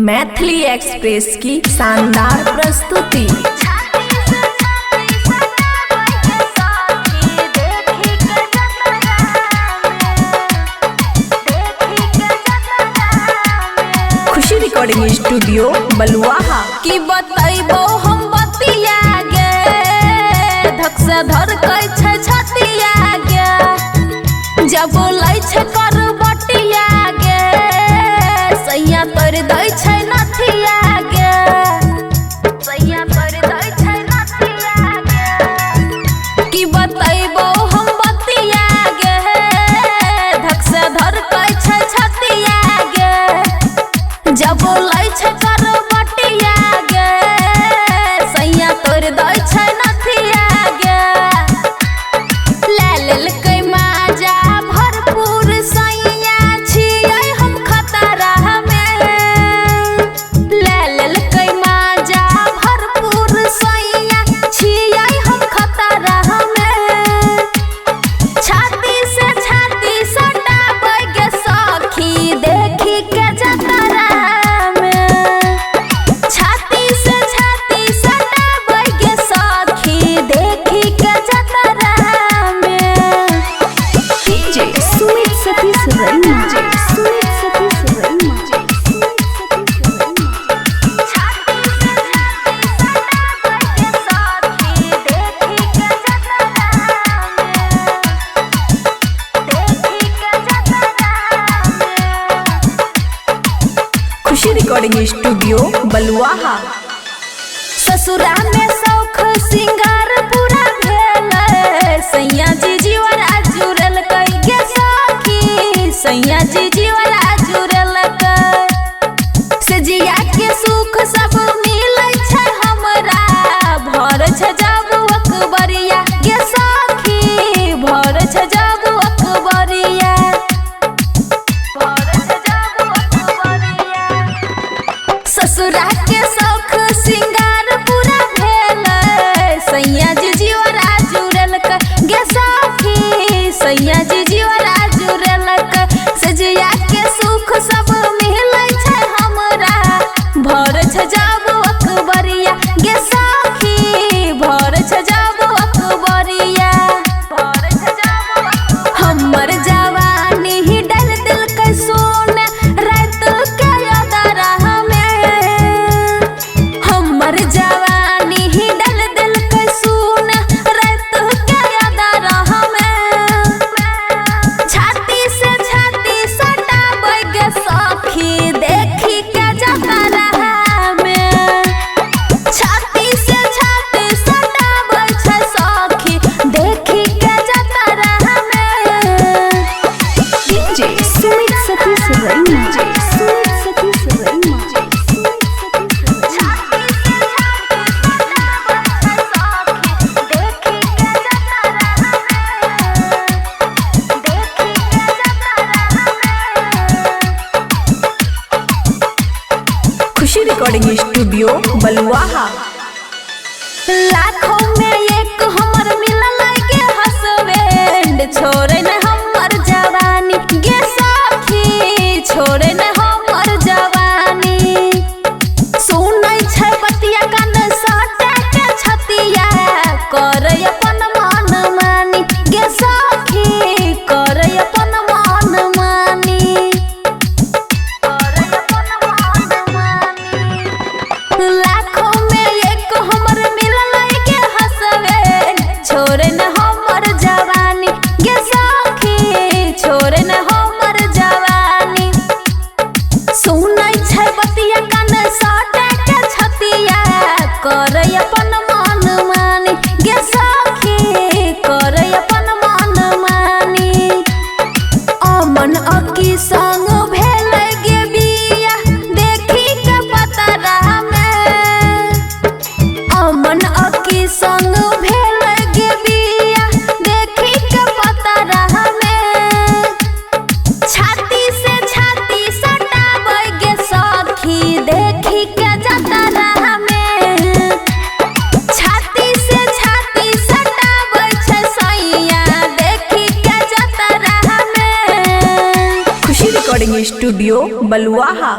Maithili express की शानदार प्रस्तुति। खुशी रिकॉर्डिंग स्टूडियो बलुआहा। की बतैबो हम बतिया गे, धक से धर कै छै छतिया गे, जब लै छै कर बटिया गे, सैया तोड़ दै छै नथिया गे, सैया तोड़ दै छै नथिया गे। की बतैबो हम बतिया गे, धक से धर कै छै छतिया गे, जब लै छै कर बटिया गे, सैया तोड़ दै छै नथिया गे। ले लेलकै माजा भरपूर सैया, छियै हम खतरा में। ले लेलकै माजा भरपूर सैया, छियै हम खतरा में। छाती से छाती सटाबै गे सखी, देखी के जतरा में। छाती से छाती सटाबै गे सखी, देखी के जतरा में। डीजे सुमित सतीश रैना। सुमित सतीश रैना। छाती से छाती सटाबै गे सखी, देखी के जतरा में। देखी के जतरा में। खुशी रिकॉर्डिंग स्टूडियो बलुआहा। ससुरा में शौख सिंगार पूरा भेलै, सैया जी जीवरा जुड़लकै गे सखी, सैया जी जीवरा जुड़लकै। सजिया के सुख सब मिलै छै हमरा, भर छै जब अकबरिया गे सखी, भर छै जब अकबरिया, भर छै जब अकबरिया। ससुरा के शौख सिंगार पूरा भेलै, सैया जी जीवरा जुड़लकै गे सखी, सैया जी जीवरा जुड़लकै। सजिया के सुख सब मिलै छै हमरा, भर छै जब अकबरिया गे सखी, भर छै जब अकबरिया, भर छै जब। हमर जवानी ही डाल देलकै सोना रात के अदरा में। हमर जवानी ही डाल देलकै सोना रात के अदरा में। छाती से छाती सटाबै गे सखी, देखी के जतरा में। छाती से छाती सटाबै छै सखी, देखी के जतरा में। डीजे सुमित सतीश रैना। सुमित सतीश रैना। छाती से छाती सटाबै छै सखी, देखी के जतरा में। देखी के जतरा में। खुशी रिकॉर्डिंग स्टूडियो बलुआहा। लाखों में एक हमर मिलल गे हसबैंड, छोड़े न हमर जवानी गे सखी, छोड़े न हमर जवानी। सुनै छै बतिया कान सटा के छतिया, करै अपन मन मानी गे सखी, करै अपन मन मानी, करै अपन मन मानी। लाखों में एक हमर मिलल गे हसबैंड, छोड़े न हमर जवानी गे सखी, छोड़े न हमर जवानी। सुनै छै बतिया कान सटा के छतिया, करै अपन मन मानी गे सखी, करै अपन मन मानी। अमन अकी संग भेलै गे बिया, देखी के पतरा में। अमन अकी संग भेलै गे बिया, देखी के पतरा में। छाती से छाती सटाबै गे सखी, देखी के जतरा में। छाती से छाती सटाबै छै सैया, देखी के जतरा में। खुशी रिकॉर्डिंग स्टूडियो बलुआहा।